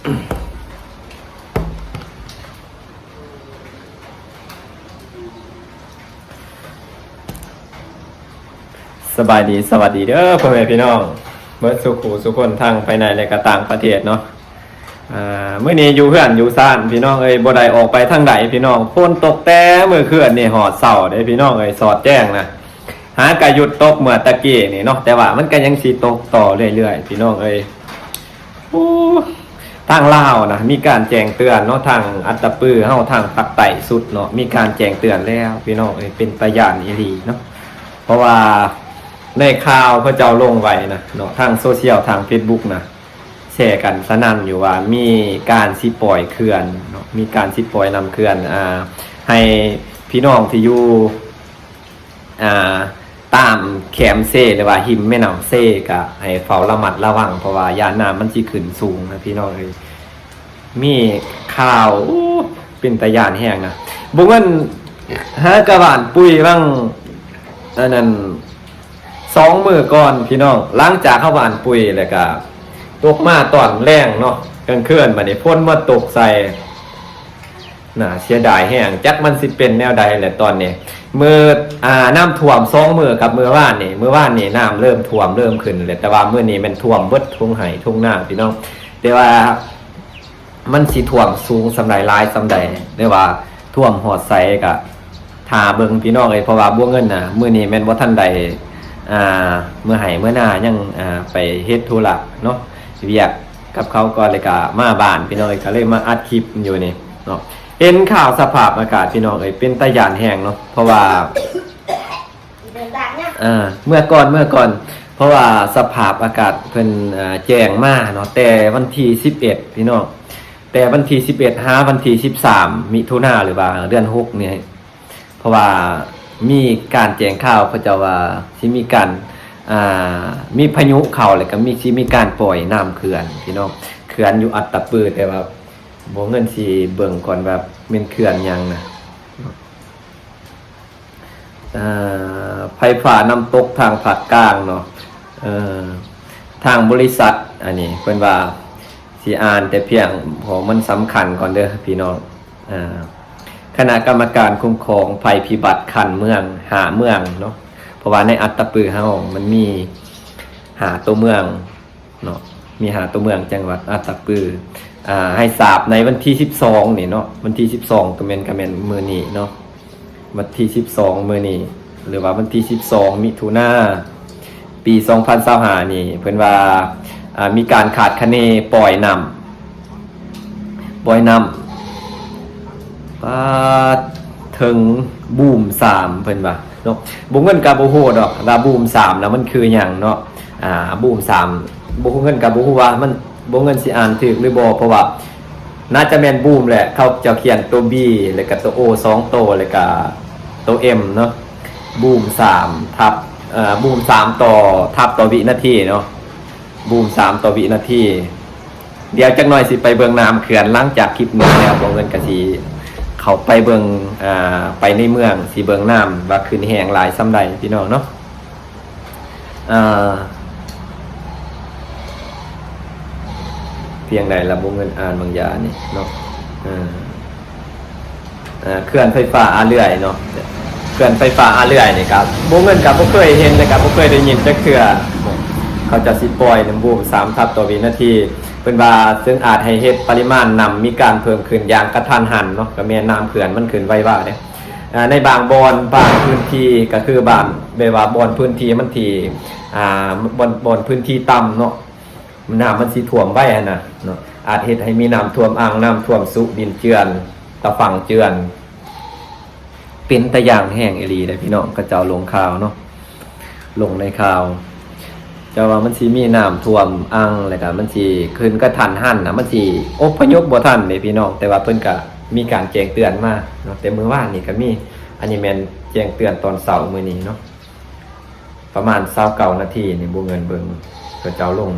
ສະບາຍດີ ສະຫວັດດີເດີພໍ່ແມ່ພີ່ນ້ອງ ເບິດສູ່ຄູ່ສູ່ຄົນ ທັງພາຍໃນ ແລະກະຕ່າງປະເທດເນາະ. ອ່າ ມື້ນີ້ຢູ່ເຮືອນຢູ່ຊານພີ່ນ້ອງເອີຍ ບໍ່ໄດ້ອອກໄປທາງໃດພີ່ນ້ອງ ຝົນຕົກແຕ່ມື້ຄືນນີ້ຮອດເຊົ້າເດ້ພີ່ນ້ອງເອີຍ ສອດແຈ້ງນະ ຫາກະຢຸດຕົກເມື່ອຕະກີ້ນີ້ເນາະ ແຕ່ວ່າມັນກະຍັງຊິຕົກຕໍ່ເລື້ອຍໆ ພີ່ນ້ອງເອີຍ. ໂອ້ ທາງລາວນະ ມີການແຈ້ງເຕືອນເນາະ ທາງອັດຕະປືເຮົາ ທາງພາກໃຕ້ສຸດເນາະ ມີການແຈ້ງເຕືອນແລ້ວພີ່ນ້ອງເອີຍ ເປັນຕາຢ້ານອີ່ຫຼີເນາະ ເພາະວ່າໃນຂ່າວເຂົາເຈົ້າລົງໄວ້ນະເນາະ ທາງໂຊຊຽວ ທາງເຟສບຸກນະ ແຊກັນສະໜັ່ນຢູ່ວ່າມີການຊິປ່ອຍເຂື່ອນເນາະ ມີການຊິປ່ອຍນ້ຳເຂື່ອນ ອ່າ ໃຫ້ພີ່ນ້ອງທີ່ຢູ່ ອ່າ ຕາມແຄມເຊ ຫຼືວ່າຮິມແມ່ນ້ຳເຊ ກະໃຫ້ເຝົ້າລະມັດລະວັງ ເພາະວ່າຢ້ານນ້ຳມັນຊິຂຶ້ນສູງນະພີ່ນ້ອງເອີຍ. ມີຂ່າວ ໂອ້ ເປັນຕາຢ້ານແຮງນະ ບົວເງິນຫາກະຫວ່ານປຸ໋ຍຫວ່າງ ອັນນັ້ນ ສອງມື້ກ່ອນພີ່ນ້ອງ ຫຼັງຈາກເຮົາຫວ່ານປຸ໋ຍແລ້ວກະ ຕົກມາຕອນແລງເນາະ ກາງຄືນ ບາດນີ້ຝົນມາຕົກໃສ່ ໜ້າເສຍດາຍແຮງ ຈັກມັນຊິເປັນແນວໃດແຫຼະຕອນນີ້. ມື້ ອ່າ ນ້ຳຖ້ວມສອງມື້ກັບມື້ວານນີ້ ມື້ວານນີ້ນ້ຳເລີ່ມຖ້ວມເລີ່ມຂຶ້ນແຫຼະ ແຕ່ວ່າມື້ນີ້ແມ່ນຖ້ວມເບິດທົ່ງໄຮ່ທົ່ງນາພີ່ນ້ອງ ແຕ່ວ່າມັນຊິຖ້ວມສູງສ່ຳໃດ ຫຼາຍສ່ຳໃດ ຫຼືວ່າຖ້ວມຮອດໃສກະຖ້າເບິ່ງພີ່ນ້ອງເອີຍ ເພາະວ່າບົວເງິນນະ ມື້ນີ້ແມ່ນບໍ່ທັນໄດ້ ອ່າ ເມືອໄຮ່ເມືອນາ ຍັງ ອ່າ ໄປເຮັດທຸລະເນາະ ວຽກກັບເຂົາກ່ອນ ແລ້ວກະມາບ້ານພີ່ນ້ອງເອີຍ ກະເລີຍມາອັດຄລິບຢູ່ນີ້ເນາະ. ເຫັນຂ່າວສະພາບອາກາດພີ່ນ້ອງເອີຍ ເປັນຕາຢ້ານແຮງເນາະ ເພາະວ່າ ອ່າ ເມື່ອກ່ອນ ເມື່ອກ່ອນ ເພາະວ່າສະພາບອາກາດເພິ່ນ ອ່າ ແຈ້ງມາເນາະ ແຕ່ວັນທີສິບເອັດພີ່ນ້ອງ ແຕ່ວັນທີສິບເອັດຫາວັນທີສິບສາມ ມິຖຸນາ ຫຼືວ່າເດືອນຫົກນີ້ ເພາະວ່າມີການແຈ້ງຂ່າວເຂົາເຈົ້າວ່າຊິມີການ ອ່າ ມີພາຍຸເຂົ້າ ແລ້ວກະມີ ຊິມີການປ່ອຍນ້ຳເຂື່ອນພີ່ນ້ອງ ເຂື່ອນຢູ່ອັດຕະປື ແຕ່ວ່າບໍ່ ເງິນຊິເບິ່ງກ່ອນວ່າແມ່ນເຂື່ອນຫຍັງນະ. ອ່າ ໄຟຟ້ານ້ຳຕົກທາງພາກກາງເນາະ ເອີ ທາງບໍລິສັດ ອັນນີ້ເພິ່ນວ່າຊິອ່ານແຕ່ພຽງ ເພາະມັນສຳຄັນກ່ອນເດີພີ່ນ້ອງ ອ່າ ຄະນະກຳມະການຄຸ້ມຄອງໄພພິບັດຂັ້ນເມືອງ ຫ້າເມືອງເນາະ ເພາະວ່າໃນອັດຕະປືເຮົາມັນມີຫ້າຕົວເມືອງ ເນາະ ມີຫ້າຕົວເມືອງ ຈັງຫວັດອັດຕະປື ອ່າ ໃຫ້ຊາບໃນວັນທີສິບສອງນີ້ເນາະ ວັນທີສິບສອງ ກະແມ່ນ ກະແມ່ນມື້ນີ້ເນາະ ວັນທີສິບສອງມື້ນີ້ ຫຼືວ່າວັນທີສິບສອງ ມິຖຸນາ ປີສອງພັນຊາວຫ້ານີ້ ເພິ່ນວ່າ ອ່າ ມີການຄາດຄະເນປ່ອຍນ້ຳ ປ່ອຍນ້ຳ ປາດ ເຖິງບູມສາມ ເພິ່ນວ່າເນາະ ບົວເງິນກະບໍ່ຮູ້ດອກວ່າບູມສາມນະມັນຄືຫຍັງເນາະ ອ່າ ບູມສາມ ບົວເງິນກະບໍ່ຮູ້ວ່າມັນ ບົວເງິນຊິອ່ານຖືກຫຼືບໍ່ ເພາະວ່າໜ້າຈະແມ່ນບູມແຫຼະ ເຂົາເຈົ້າຂຽນໂຕ B ແລ້ວກະໂຕ O ສອງໂຕ ແລ້ວກະໂຕ M ເນາະ ບູມສາມ ທັບ ເອີ ບູມສາມຕໍ່ ທັບຕໍ່ວິນາທີເນາະ ບູມສາມຕໍ່ວິນາທີ. ດຽວຈັກໜ່ອຍຊິໄປເບິ່ງນ້ຳເຂື່ອນ ຫຼັງຈາກຄລິບນີ້ແລ້ວ ບ່າວເງິນກະຊິເຂົ້າໄປເບິ່ງ ອ່າ ໄປໃນເມືອງ ຊິເບິ່ງນ້ຳວ່າຂຶ້ນແຮງຫຼາຍສ່ຳໃດພີ່ນ້ອງເນາະ ອ່າ ພຽງໃດລະ ບ່າວເງິນອ່ານບາງຢ່າງນີ້ເນາະ ເອີ ເຂື່ອນໄຟຟ້າອາເລື່ອຍເນາະ ເຂື່ອນໄຟຟ້າອາເລື່ອຍນີ້ກະ ບ່າວເງິນກະບໍ່ເຄີຍເຫັນ ແລະກະບໍ່ເຄີຍໄດ້ຍິນຈັກເທື່ອ ເຂົາເຈົ້າຊິປ່ອຍນ້ຳບູມສາມທັບຕໍ່ວິນາທີ ເພິ່ນວ່າເຊິ່ງອາດໃຫ້ເຮັດປະລິມານນ້ຳມີການເພີ່ມຂຶ້ນຢ່າງກະທັນຫັນເນາະ ກະແມ່ນນ້ຳເຂື່ອນມັນຂຶ້ນໄວວາເດ້ ອ່າ ໃນບາງບ່ອນ ບາງພື້ນທີ່ ກະຄືບ້ານ ແບບວ່າບ່ອນພື້ນທີ່ມັນທີ່ ອ່າ ບ່ອນ ບ່ອນພື້ນທີ່ຕ່ຳເນາະ ນ້ຳມັນຊິຖ້ວມໄວຫັ້ນນະເນາະ ອາດເຮັດໃຫ້ມີນ້ຳຖ້ວມອັ່ງ ນ້ຳຖ້ວມຊຸ ດິນເຈື່ອນ ຕາຝັ່ງເຈື່ອນ ເປັນຕາຢ້ານແຮງອີ່ຫຼີເດ້ພີ່ນ້ອງ ເຂົາເຈົ້າລົງຂ່າວເນາະ ລົງໃນຂ່າວ ເຈົ້າວ່າມັນຊິມີນ້ຳຖ້ວມອັ່ງ ແລ້ວກະມັນຊິຂຶ້ນກະທັນຫັນນະ ມັນຊິອົບພະຍົບບໍ່ທັນເດ້ພີ່ນ້ອງ ແຕ່ວ່າເພິ່ນກະມີການແຈ້ງເຕືອນມາເນາະ ແຕ່ມື້ວານນີ້ກະມີ ອັນນີ້ແມ່ນແຈ້ງເຕືອນຕອນເຊົ້າມື້ນີ້ເນາະ ປະມານຊາວເກົ້ານາທີນີ້ ບໍ່ເງິນເບິ່ງ ເຂົາເຈົ້າລົງ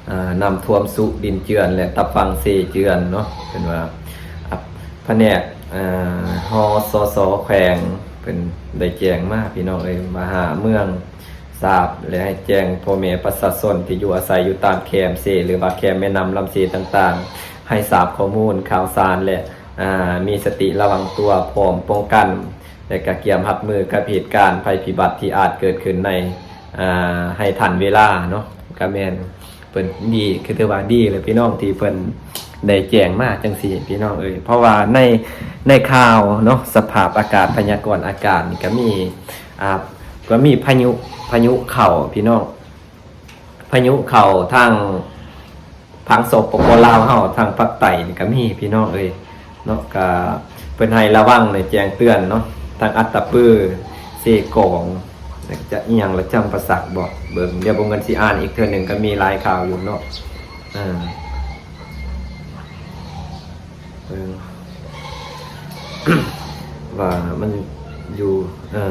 ອ່າ ນ້ຳຖ້ວມຊຸດິນເຈື່ອນ ແລະ ຕາຝັ່ງເຊເຈື່ອນເນາະ ເພິ່ນວ່າ ອ່າ ພະແນກ ອ່າ ຮສສ ແຂວງ ເພິ່ນໄດ້ແຈ້ງມາ ພີ່ນ້ອງເອີຍ ວ່າຫ້າເມືອງ ຊາບ ແລະ ໃຫ້ແຈ້ງພໍ່ແມ່ປະຊາຊົນທີ່ຢູ່ອາໄສຢູ່ຕາມແຄມເຊ ຫຼືວ່າແຄມແມ່ນ້ຳລຳເຊຕ່າງໆ ໃຫ້ຊາບຂໍ້ມູນຂ່າວສານ ແລະ ອາ ມີສະຕິລະວັງຕົວ ພ້ອມປ້ອງກັນ ແລະ ກະກຽມຮັບມືກັບເຫດການໄພພິບັດທີ່ອາດເກີດຂຶ້ນໃນ ອາ ໃຫ້ທັນເວລາເນາະ. ກະແມ່ນເພິ່ນດີ ຄືຖືວ່າດີແຫຼະພີ່ນ້ອງ ທີ່ເພິ່ນໄດ້ແຈ້ງມາຈັ່ງຊີ້ພີ່ນ້ອງເອີຍ. ເພາະວ່າໃນ ໃນຂ່າວເນາະ ສະພາບອາກາດ ພະຍາກອນອາກາດນີ້ກະມີ ອາ ກະມີພາຍຸ ພາຍຸເຂົ້າພີ່ນ້ອງ ພາຍຸເຂົ້າທາງ ທາງ ສປປ ລາວເຮົາ ທາງພາກໃຕ້ນີ້ກະມີພີ່ນ້ອງເອີຍເນາະ. ກະເພິ່ນໃຫ້ລະວັງ ແຈ້ງເຕືອນເນາະ ທາງອັດຕະປື ເຊກອງ ແລ້ວກະຈະອີ່ຫຍັງລະ ຈຳປາສັກບໍ ເບິ່ງ ດຽວບໍ່ເງິນຊິອ່ານອີກເທື່ອໜຶ່ງ ກະມີຫຼາຍຂ່າວຢູ່ເນາະ. ເອີ ເບິ່ງ ວ່າມັນຢູ່ ເອີ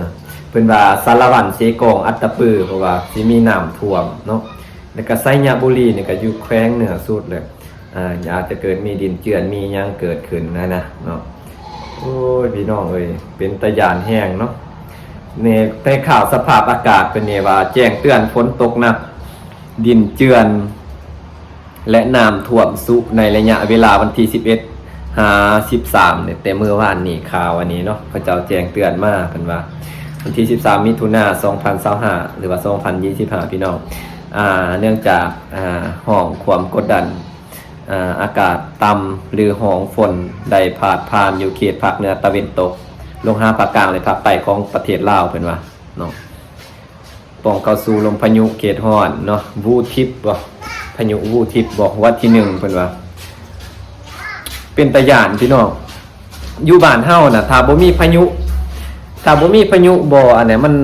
ເພິ່ນວ່າສາລະວັນ ເຊກອງ ອັດຕະປື ເພາະວ່າຊິມີນ້ຳຖ້ວມເນາະ. ແລ້ວກະໄຊຍະບູລີນີ້ກະຢູ່ແຂວງເໜືອສຸດແຫຼະ ອາ ອາດຈະເກີດມີດິນເຈື່ອນ ມີຫຍັງເກີດຂຶ້ນນະນະເນາະ. ໂອ້ຍ ພີ່ນ້ອງເອີຍ ເປັນຕາຢ້ານແຮງເນາະ. ໃນ ໃນຂ່າວສະພາບອາກາດເພິ່ນນີ້ວ່າແຈ້ງເຕືອນຝົນຕົກໜັກ ດິນເຈື່ອນ ແລະ ນ້ຳຖ້ວມຊຸໃນໄລຍະເວລາວັນທີສິບເອັດຫາສິບສາມນີ້ ແຕ່ມື້ວານນີ້ ຂ່າວອັນນີ້ເນາະ ເຂົາເຈົ້າແຈ້ງເຕືອນມາ ເພິ່ນວ່າວັນທີສິບສາມ ມິຖຸນາ ສອງພັນຊາວຫ້າ ຫຼືວ່າ ສອງພັນຊາວຫ້າ ພີ່ນ້ອງ ອາ ເນື່ອງຈາກ ອາ ຮ່ອງຄວາມກົດດັນ ອາ ອາກາດຕ່ຳ ຫຼື ຮ່ອງຝົນໄດ້ພາດຜ່ານຢູ່ເຂດພາກເໜືອຕາເວັນຕົກ ລົງຫາພາກກາງ ແລະ ພາກໃຕ້ຂອງປະເທດລາວ ເພິ່ນວ່າເນາະ. ປ່ອງເຂົ້າສູ່ລົມພາຍຸເຂດຮ້ອນເນາະ ວູທິບບໍ ພາຍຸວູທິບບໍ ວັດທີໜຶ່ງ ເພິ່ນວ່າ ເປັນຕາຢ້ານພີ່ນ້ອງ. ຢູ່ບ້ານເຮົານະ ຖ້າບໍ່ມີພາຍຸ ຖ້າບໍ່ມີພາຍຸບໍ ອັນນີ້ມັນ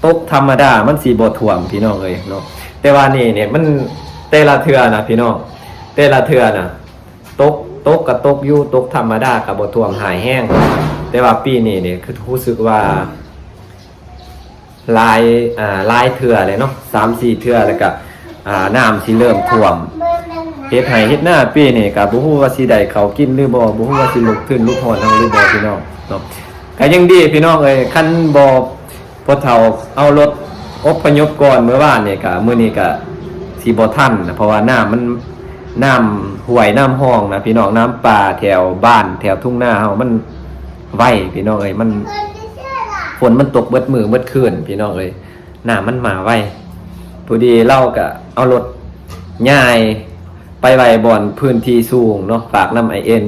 ຕົກທຳມະດາ ມັນຊິບໍ່ຖ້ວມພີ່ນ້ອງເອີຍເນາະ. ແຕ່ວ່ານີ້ນີ້ມັນແຕ່ລະເທື່ອນະພີ່ນ້ອງ ແຕ່ລະເທື່ອນະ ຕົກ ຕົກກະຕົກຢູ່ ຕົກທຳມະດາກະບໍ່ຖ້ວມຮ້າຍແຮງ. ແຕ່ວ່າປີນີ້ນີ້ຄືຮູ້ສຶກວ່າ ຫຼາຍ ອາ ຫຼາຍເທື່ອແລ້ວເນາະ ສາມສີ່ເທື່ອ ແລ້ວກະ ອາ ນ້ຳຊິເລີ່ມຖ້ວມ ເຮັດໄຮ່ເຮັດນາປີນີ້ກະບໍ່ຮູ້ວ່າຊິໄດ້ເຂົ້າກິນຫຼືບໍ່ ບໍ່ຮູ້ວ່າຊິລຸກທຶນລຸກຮອດເຮົາຫຼືບໍ່ພີ່ນ້ອງເນາະ. ກະຍັງດີພີ່ນ້ອງເອີຍ ຄັນບໍ່ ພໍ່ເຖົ້າເອົາລົດອົບພະຍົບກ່ອນມື້ວານນີ້ກະ ມື້ນີ້ກະຊິບໍ່ທັນນະ ເພາະວ່ານ້ຳມັນ ນ້ຳຫ້ວຍນ້ຳຮ່ອງນະພີ່ນ້ອງ ນ້ຳປ່າແຖວບ້ານແຖວທົ່ງນາເຮົາມັນໄວພີ່ນ້ອງເອີຍ ມັນ ຝົນມັນຕົກເບິດມື້ເບິດຄືນພີ່ນ້ອງເອີຍ ນ້ຳມັນມາໄວ. ພໍດີລາວກະເອົາລົດຍ້າຍໄປໄວ້ບ່ອນພື້ນທີ່ສູງເນາະ ຝາກນຳອ້າຍເອັນ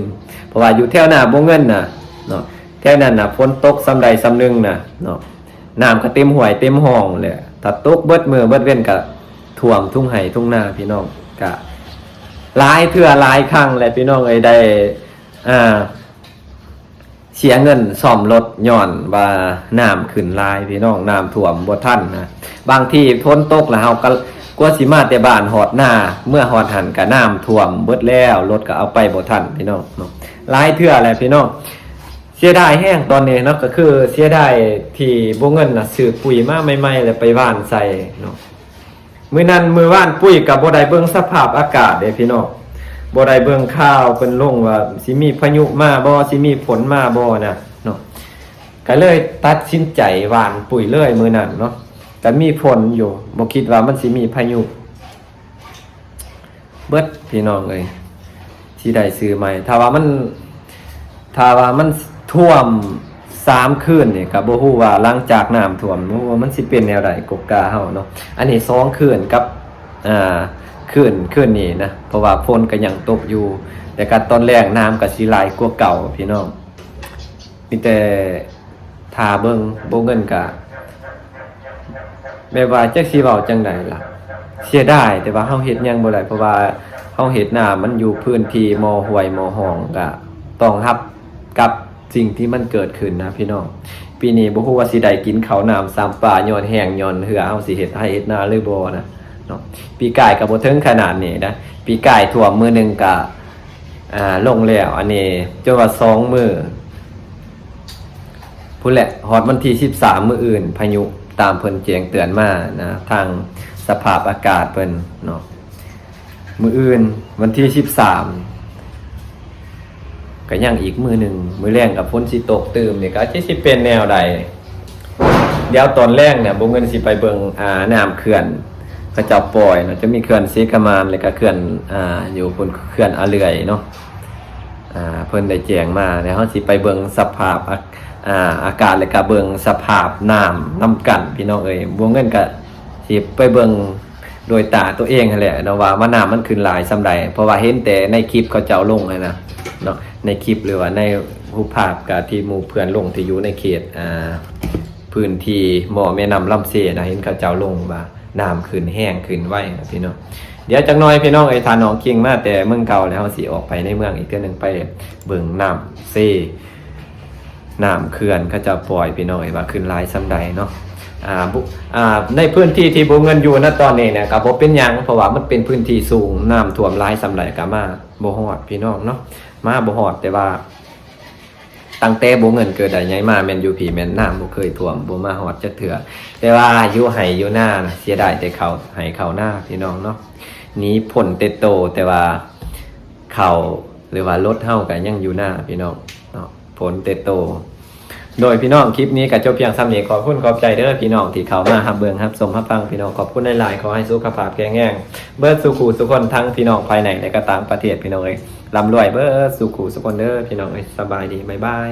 ເພາະວ່າຢູ່ແຖວໜ້າບົວເງິນນະເນາະ ແຖວນັ້ນນະຝົນຕົກສ່ຳໃດສ່ຳໜຶ່ງນະເນາະ ນ້ຳກະເຕັມຫ້ວຍເຕັມຮ່ອງແຫຼະ ຖ້າຕົກເບິດມື້ເບິດເວັນກະຖ້ວມທົ່ງໄຮ່ທົ່ງນາພີ່ນ້ອງ. ກະຫຼາຍເທື່ອຫຼາຍຄັ້ງແຫຼະພີ່ນ້ອງເອີຍ ໄດ້ ອາ ເສຍເງິນສ້ອມລົດຍ້ອນວ່ານ້ຳຂຶ້ນຫຼາຍພີ່ນ້ອງ ນ້ຳຖ້ວມບໍ່ທັນນະ. ບາງທີຝົນຕົກລະເຮົາກະກວ່າຊິມາແຕ່ບ້ານຮອດນາ ເມື່ອຮອດຫັ້ນກະນ້ຳຖ້ວມເບິດແລ້ວ ລົດກະເອົາໄປບໍ່ທັນພີ່ນ້ອງເນາະ. ຫຼາຍເທື່ອແຫຼະພີ່ນ້ອງ ເສຍດາຍແຮງຕອນນີ້ເນາະ ກະຄືເສຍດາຍທີ່ບົວເງິນນະຊື້ປຸ໋ຍມາໃໝ່ໆ ແລ້ວໄປຫວ່ານໃສ່ເນາະ. ມື້ນັ້ນມື້ວານປຸ້ຍກະບໍ່ໄດ້ເບິ່ງສະພາບອາກາດເດ້ພີ່ນ້ອງ ບໍ່ໄດ້ເບິ່ງຂ່າວເພິ່ນລົງວ່າຊິມີພາຍຸມາບໍ່ ຊິມີຝົນມາບໍ່ນະເນາະ ກະເລີຍຕັດສິນໃຈຫວ່ານປຸ້ຍເລີຍມື້ນັ້ນເນາະ. ກະມີຝົນຢູ່ ບໍ່ຄິດວ່າມັນຊິມີພາຍຸ ເບິດພີ່ນ້ອງເອີຍ ຊິໄດ້ຊື້ໃໝ່ ຖ້າວ່າມັນ ຖ້າວ່າມັນຖ້ວມສາມຄືນນີ້ ກະບໍ່ຮູ້ວ່າຫຼັງຈາກນ້ຳຖ້ວມ ບໍ່ຮູ້ວ່າມັນຊິເປັນແນວໃດ ກົກກາເຮົາເນາະ. ອັນນີ້ສອງຄືນກັບ ອ່າ ຄືນ ຄືນນີ້ນະ ເພາະວ່າຝົນກະຍັງຕົກຢູ່ ແຕ່ກະຕອນແລງນ້ຳກະຊິຫຼາຍກວ່າເກົ່າພີ່ນ້ອງ. ມີແຕ່ຖ້າເບິ່ງ ບໍ່ເງິນກະ ແບບວ່າຈັກຊິເວົ້າຈັ່ງໃດລະ ເສຍດາຍ ແຕ່ວ່າເຮົາເຮັດຫຍັງບໍ່ໄດ້ ເພາະວ່າເຮົາເຮັດນາ ມັນຢູ່ພື້ນທີ່ມໍ່ຫ້ວຍມໍ່ຮ່ອງ ກະຕ້ອງຮັບກັບສິ່ງທີ່ມັນເກີດຂຶ້ນນະພີ່ນ້ອງ. ປີນີ້ບໍ່ຮູ້ວ່າຊິໄດ້ກິນເຂົ້ານ້ຳຊຳປາ ຍ້ອນແຮງຍ້ອນເຫື່ອເຮົາຊິເຮັດໄຮ່ເຮັດນາຫຼືບໍ່ນະເນາະ. ປີກາຍກະບໍ່ເຖິງຂະໜາດນີ້ນະ ປີກາຍຖ້ວມມື້ໜຶ່ງກະ ອ່າ ລົງແລ້ວ ອັນນີ້ຈົນວ່າສອງມື້ພຸ້ນແຫຼະ ຮອດວັນທີສິບສາມ ມື້ອື່ນ ພາຍຸຕາມເພິ່ນແຈ້ງເຕືອນມານະ ທາງສະພາບອາກາດເພິ່ນເນາະ. ມື້ອື່ນວັນທີສິບສາມ ກະຍັງອີກມື້ໜຶ່ງ ມື້ແລງກະຝົນຊິຕົກຕື່ມ ນີ້ກະຈັກຊິເປັນແນວໃດ. ດຽວຕອນແລງເນຍ ບົວເງິນຊິໄປເບິ່ງ ອ່າ ນ້ຳເຂື່ອນເຂົາເຈົ້າປ່ອຍເນາະ ຈະມີເຂື່ອນເຊກະມານ ແລ້ວກະເຂື່ອນ ອ່າ ຢູ່ພຸ້ນ ເຂື່ອນອາເລື່ອຍເນາະ ອ່າ ເພິ່ນໄດ້ແຈ້ງມາ ແລ້ວເຮົາຊິໄປເບິ່ງສະພາບ ອາ ອາກາດ ແລ້ວກະເບິ່ງສະພາບນ້ຳນຳກັນ ພີ່ນ້ອງເອີຍ. ບົວເງິນກະຊິໄປເບິ່ງ ໂດຍຕາຕົວເອງຫັ້ນແຫຼະເນາະ ວ່າມັນ ນ້ຳມັນຂຶ້ນຫຼາຍສ່ຳໃດ ເພາະວ່າເຫັນແຕ່ໃນຄລິບເຂົາເຈົ້າລົງຫັ້ນນະເນາະ ໃນຄລິບ ຫຼືວ່າໃນຮູບພາບກະທີ່ໝູ່ເພື່ອນລົງ ທີ່ຢູ່ໃນເຂດ ອ່າ ພື້ນທີ່ໝໍ້ແມ່ນ້ຳລຳເຊນະ ເຫັນເຂົາເຈົ້າລົງວ່ານ້ຳຂຶ້ນແຮງຂຶ້ນໄວນະພີ່ນ້ອງ. ດຽວຈັກໜ່ອຍພີ່ນ້ອງເອີຍ ຖ້ານ້ອງຄິງມາແຕ່ເມືອງເກົ່າແລ້ວ ເຮົາຊິອອກໄປໃນເມືອງອີກເທື່ອໜຶ່ງ ໄປເບິ່ງນ້ຳເຊ ນ້ຳເຂື່ອນເຂົາເຈົ້າປ່ອຍ ພີ່ນ້ອງເອີຍ ວ່າຂຶ້ນຫຼາຍສ່ຳໃດເນາະ. ອ່າ ບຸ ອ່າ ໃນພື້ນທີ່ທີ່ບົວເງິນຢູ່ນະຕອນນີ້ນະ ກະບໍ່ເປັນຫຍັງ ເພາະວ່າມັນເປັນພື້ນທີ່ສູງ ນ້ຳຖ້ວມຫຼາຍສ່ຳໃດກະມາບໍ່ຮອດ ພີ່ນ້ອງເນາະ ມາບໍ່ຮອດ. ແຕ່ວ່າຕັ້ງແຕ່ບົວເງິນເກີດໄດ້ໃຫຍ່ມາ ແມ່ນຢູ່ພີ້ແມ່ນນ້ຳບໍ່ເຄີຍຖ້ວມ ບໍ່ມາຮອດຈັກເທື່ອ. ແຕ່ວ່າຢູ່ໄຮ່ຢູ່ນານະ ເສຍດາຍແຕ່ເຂົ້າໄຮ່ເຂົ້ານາ ພີ່ນ້ອງເນາະ ໜີພົ້ນແຕ່ໂຕ ແຕ່ວ່າເຂົ້າ ຫຼືວ່າລົດເຮົາກະຍັງຢູ່ນາ ພີ່ນ້ອງເນາະ ພົ້ນແຕ່ໂຕ. ໂດຍພີ່ນ້ອງ ຄລິບນີ້ກະຈົບພຽງສ່ຳນີ້ ຂອບຄຸນຂອບໃຈເດີພີ່ນ້ອງທີ່ເຂົ້າມາຮັບເບິ່ງຮັບຊົມຮັບຟັງ ພີ່ນ້ອງ ຂອບຄຸນຫຼາຍໆ ຂໍໃຫ້ສຸຂະພາບແຂງແຮງເບິດສູ່ຄູ່ສູ່ຄົນ ທັງພີ່ນ້ອງພາຍໃນ ແລະກະຕ່າງປະເທດ ພີ່ນ້ອງເອີຍ ລ່ຳລວຍເບິດສູ່ຄູ່ສູ່ຄົນເດີ ພີ່ນ້ອງເອີຍ ສະບາຍດີ ບາຍບາຍ.